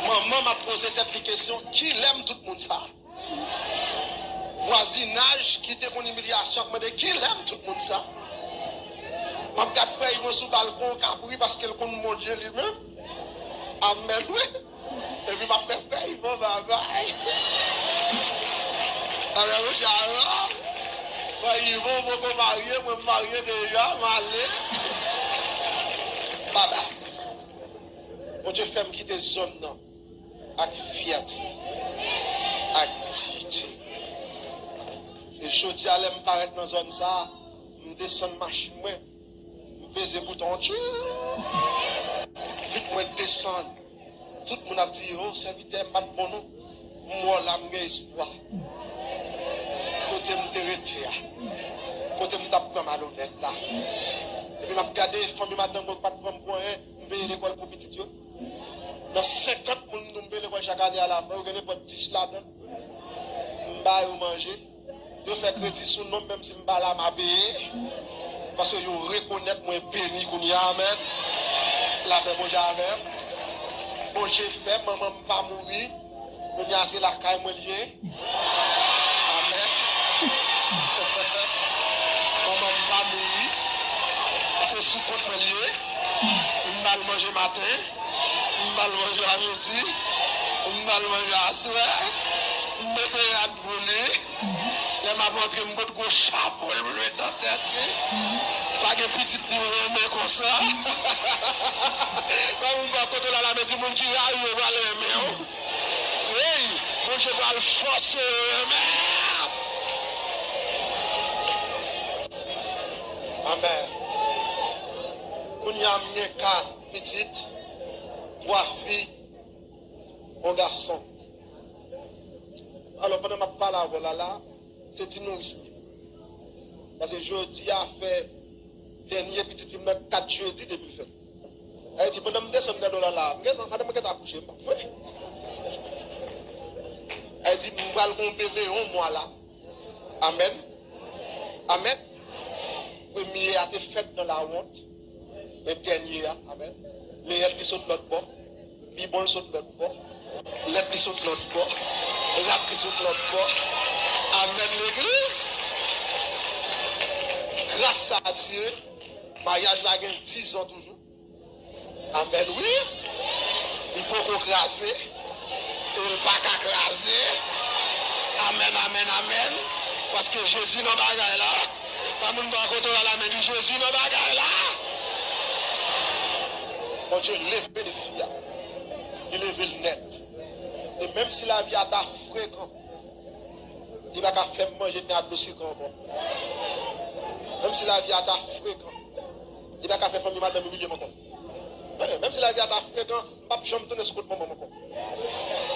Manman m ap poze tèt li kesyon, kilè m tout moun sa? Vwazinaj ki te konn imilyasyon ap mande, kilè m tout moun sa? M ap gad frè Ivan sou balkon, kabri, paske l konn Bondye li menm. Amèn, wi. Epi m ap fè frè Ivan babay. Amèn, wi, avan. Frè Ivan poko marye, mwen m marye deja, m ale. Babay. Bondye fè m kite zòn nan ak fyète, ak diyite. E jodi a, lè m parèt nan zòn sa a, m desann machin mwen, m peze bouton an, tchou! Vit mwen desann. Tout moun ap di, o, sèvitè, m pa t bon non. M wè w la, m gen espwa. Kote m te rete a? Kote m t ap pran malonèt la? Epi m ap gade fanmi madanm mwen k pa t pran m pou anyen, m peye lekòl pou pitit yo. Nan senkant moun m di w m peye lekòl chak ane, alafen yo gen nenpòt dis ladan l. M ba yo manje. Yo fè kredi sou non m, menm si m pa la, m a peye. Paske yo rekonèt mwen beni kounye a, amèn. Lapè Bondye avè m. Bondye fè manman m pa mouri. Kounye a se lakay mwen l ye. Amèn. Manman m pa mouri. Se sou kont mwen l ye. M ba l manje maten. M ba l manje a midi. M ba l manje aswè. M mete rad pou li. Lè m ap antre, m pot gwo chapo l pou l met nan tèt li. Pa gen pitit li renmen konsa. Kòm m pa kote l al la, men di moun ki rayi yo pral renmen w. Hey, Bondye pral fòse yo renmen. Amèn. Kounye a m gen kat pitit, twa fi, yon gason. Alò, pandan m ap pale avè w la, la, se ti nouris m ye. Paske jodi a fè dènye pitit fi m nan kat jedi depi l fèt. Sa vle di, pandan m desann gade w la, la, m gen, madanm mwen gentan akouche, m p ap jwe. Sa vle di, m pral gen yon bebe yon mwa la. Amèn. Amèn. Premye a te fèt nan lawont, men dènye a, amèn, leyèt li sot lòt bò, bibon l sot lòt bò, lèt li sot lòt bò, rad li sot lòt bò. Amèn, legliz. Gras a Dye, maryaj la gen dizan toujou. Amèn, wi. Li poko kraze. E l pa ka kraze. Amèn, amèn, amèn. Paske Jezi nan bagay la. Pa moun bò kote w la, men di Jezi nan bagay la. Bondye leve defi a. Li leve l nèt. E menm si lavi a ta frekan, li pa ka fè m manje dlo sik ankò. Menm si lavi a ta frekan, li pa ka fè fanmi madanm imilye m ankò. Tande, menm si lavi a ta frekan, m p ap janm tounen sou kont manman m ankò.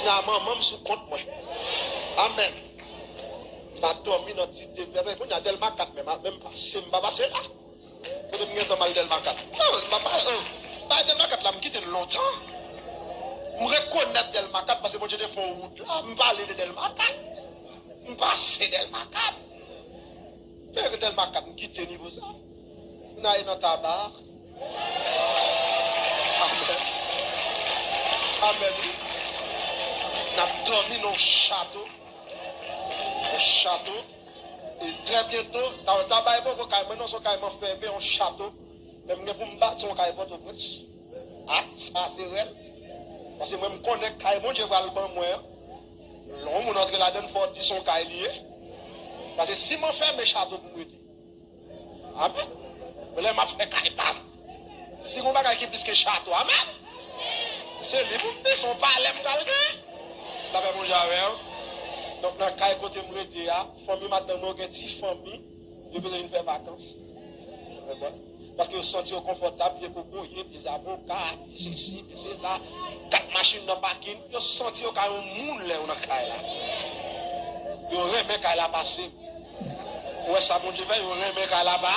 Nan manman m sou kont mwen. Amèn. M pa dòmi nan ti de pèpè. Kounye a Dèlma kat menm, menm pase, m pa pase la. Kote m gentan m al Dèlma kat? Non, m pa, pa, oh, pa Dèlma kat la, m kite l lontan. M rekonèt Dèlma kat paske Bondye te fè yon wout la, m pale de Dèlma kat. M pase Dèlma kat. Dèlma kat, m kite nivo sa. M ale nan Taba. Amèn. Amèn, wi. N ap dòmi nan yon chato. Yon chato. E trè byento, ta, Taba e poko kay mwen, non, se yon kay m an fè, yon chato. Men m gen pou m bati yon kay Pòtoprens. A, sa se rèl. Paske mwen, m konnen kay Bondye pral ban mwen an. Lè yon moun antre ladan l, fò w di se yon kay li ye. Paske si m anfèmen chato pou m rete. Amèn. Lè m ap fè kay pa m. Si gon bagay ki plis ke chato, amèn. Se li pou m di, se yon palè m pral gen. Lapè Bondye avè w. Donk, nan kay kote m rete a, fanmi madanm mwen yo gen ti fanmi, yo bezwen vin fè vakans. Ou konprann? Paske yo santi yo konfòtab, pye kokoye, pye zaboka, pye sesi, pye sela, kat machin nan pakin, yo santi yo ka yon moun lè yo nan kay la. Yo renmen kay la pase m. Ou wè sa Bondye fè, yo renmen kay la pa.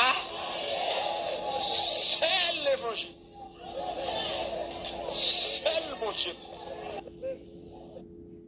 Sèl levanjil. Sèl Bondye.